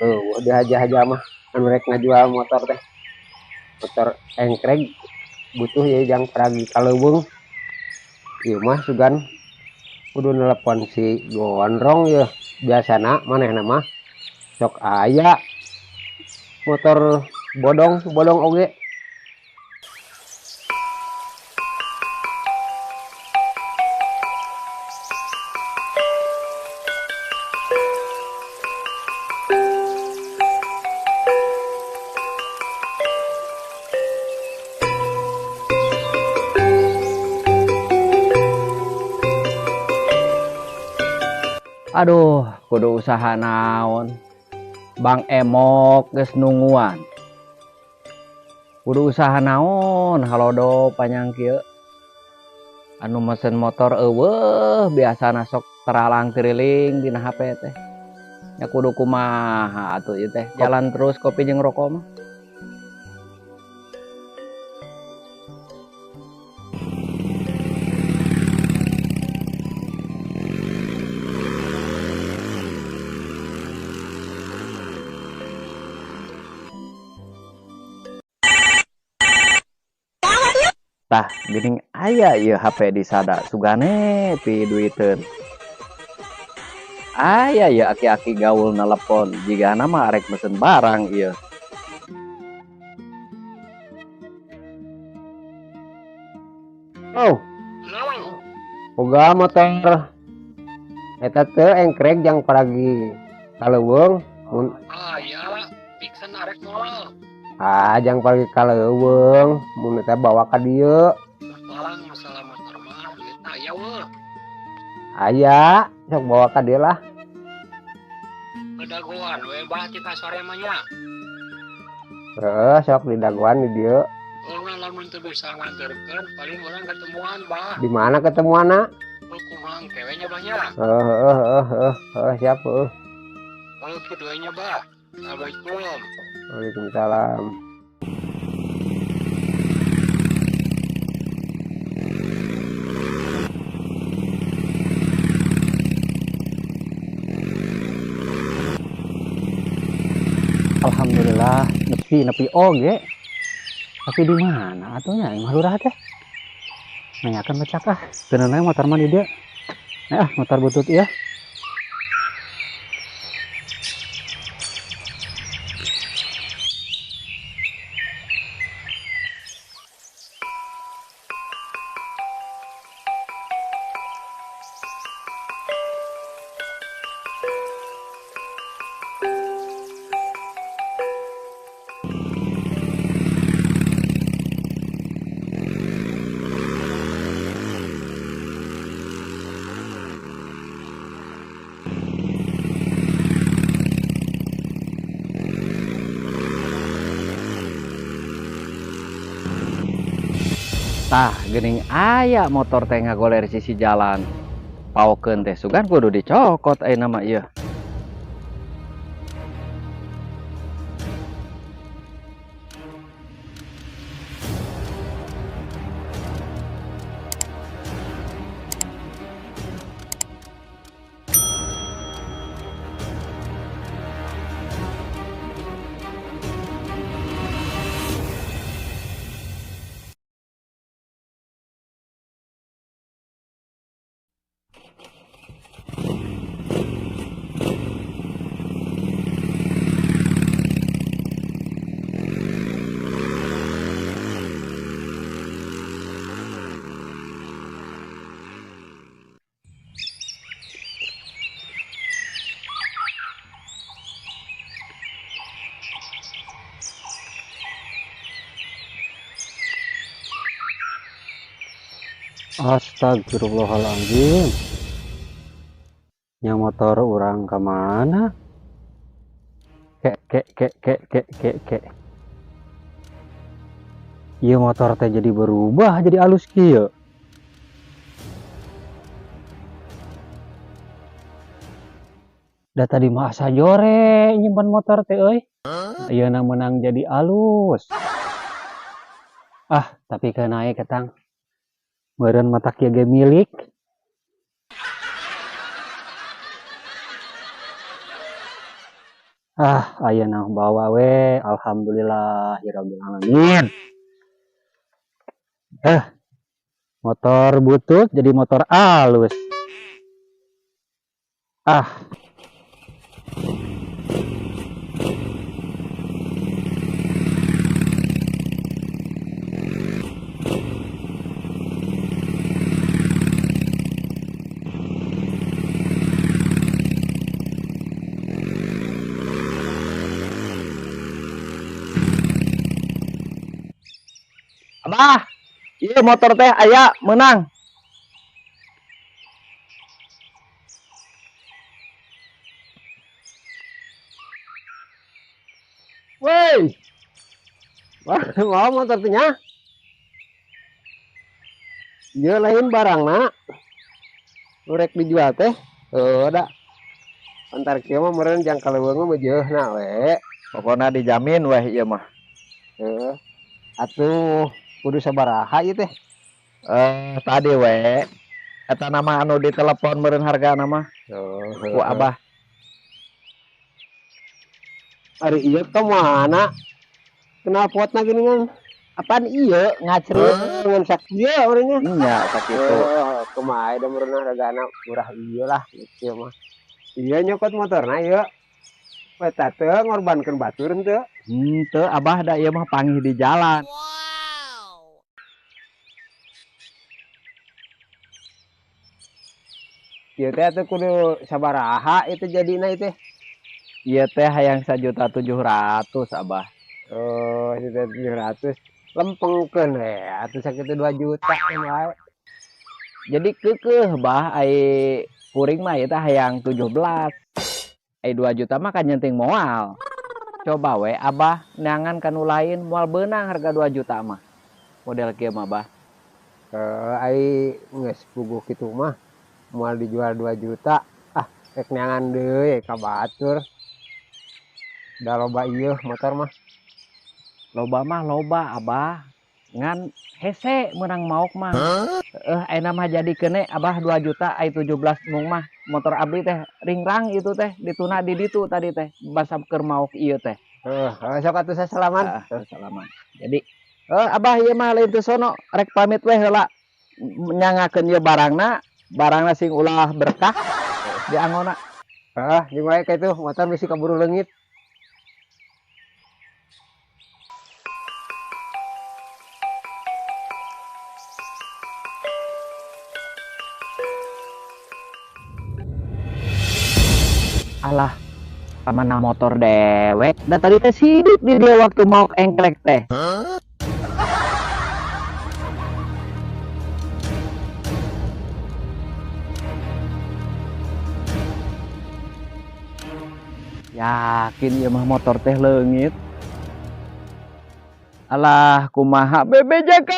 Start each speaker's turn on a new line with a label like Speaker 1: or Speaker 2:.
Speaker 1: Eueuh dihaja-haja mah anu rek ngajual motor teh. Motor engkreg butuh ieu jang paragi ka leuweung. Ieu mah sugan kudu nelepon si Gondrong yeuh. Biasana manehna mah sok aya motor bodong, bodong oge.
Speaker 2: Aduh, kudu usaha naon. Bang Emok geus nungguan. Kudu usaha naon halodo panjang kieu. Anu mesen motor eueuh biasana sok teralang tiriling dina HP teh. Nya kudu kumaha atuh ieu teh. Jalan terus kopi jeung rokok mah. Tah, geuning aya ieu HP di sada sugane pi duiteun. Aya ieu aki-aki gaul nelepon, jigana mah arek mesen barang ieu.
Speaker 1: Oh. Boga motor. Eta teh engkreg jang paragi ka leuweung. Mun
Speaker 3: Aya, piksen arek moal.
Speaker 1: Ah, jang paragi ka leuweung, mun eta bawa ka dieu.
Speaker 3: Masalah masalah motor mah duit aya weuh.
Speaker 1: Aya, sok bawa ka dieu lah.
Speaker 3: Dagoan we bah ti sore mah nya.
Speaker 1: Heeh, sok didagoan di dieu.
Speaker 3: Urang lamun teu bisa nganterkeun paling urang ketemuan bah.
Speaker 1: Di mana ketemuanna?
Speaker 3: Kumaha kewe nya bah nya.
Speaker 1: Heeh, heeh, heeh, heeh, heeh, siap heuh.
Speaker 3: Kalau kitu we nya bah. Assalamualaikum.
Speaker 1: Waalaikumsalam.
Speaker 2: Alhamdulillah, nepi-nepi oge. Tapi di mana atuh nya imah lurah teh? Nanyakeun becak ah, teu naon motor mah di dieu. Ah, motor butut ieu. Tah, geuning aya motor teh ngagoler sisi jalan. Paokeun teh sugan kudu dicokot ayeuna mah ieu.
Speaker 4: Astagfirullahaladzim. Nya motor urang ka mana? Kek kek kek kek kek kek kek. Ieu motor teh jadi berubah jadi alus kieu. Da tadi mah asa jore nyimpen motor teh euy. Ayeuna meunang jadi alus. Ah, tapi keun naik ketang. Meureun matak ieu ge milik. Ah, ayeuna bawa we, alhamdulillahirabbil alamin. Motor butut jadi motor alus. Ah.
Speaker 2: Abah, iya motor teh aya menang.
Speaker 1: Woi. Wah, mau motor teh nya? Ieu lain barangna. Nu rek dijual teh. Heuh da. Antar kieu mah meureun jang kaleuweung mah jeuhna we.
Speaker 2: Pokona dijamin weh ieu mah.
Speaker 1: Heuh. Atuh kudu sabaraha ieu teh?
Speaker 2: Tadi we. Eta nama anu ditelepon meureun hargana mah.
Speaker 1: Oh,
Speaker 2: ku Abah.
Speaker 1: Ari ieu ka mana? Knalpotna geuningan.
Speaker 2: Apaan ieu ngacreut?
Speaker 1: Ngan sakieu urangnya.
Speaker 2: Nya sakitu.
Speaker 1: Oh, kumaha da meureun hargana murah ieu lah kieu mah. Ieu nyokot motorna ieu. Eta teu ngorbankeun batur henteu?
Speaker 2: Henteu Abah da ieu mah panggih di jalan.
Speaker 1: Ieu teh atuh kudu sabaraha itu jadina ieu teh?
Speaker 2: Ieu teh hayang 1.700.000 Abah.
Speaker 1: Oh, 1.700.000. Lempengkeun we atuh sakitu 2 juta wae.
Speaker 2: Jadi keukeuh Bah, ai kuring mah ieu teh hayang 17. Ai 2 juta mah kan nyenting moal. Coba we Abah neangan ka nu lain moal beunang harga 2 juta mah. Model kieu mah Bah.
Speaker 1: Ai geus puguh kitu mah moal dijual 2 juta. Ah, rek neangan deui ka batur. Da loba ieu motor mah.
Speaker 2: Loba mah loba Abah. Ngan hese meunang maok mah. Ayeuna mah jadi keune Abah 2 juta ai 17 mung mah. Motor abdi teh ringrang itu teh dituna di ditu tadi teh basa keur maok ieu teh.
Speaker 1: Heeh, sok atuh sasalaman.
Speaker 2: Heeh, sasalaman. Jadi, Abah ieu mah lain teu sono rek pamit we heula nyangakeun ieu barangna, barangna sing ulah berkah diangona.
Speaker 1: Heeh, jeung wae ka itu motor bisi kaburu leungit.
Speaker 2: Alah, mana motor dewek. Dan tadi teh sidik di dia waktu mau engklek teh.
Speaker 1: Hah?
Speaker 2: Yakin ya mah motor teh leungit. Alah, kumaha bebeja ka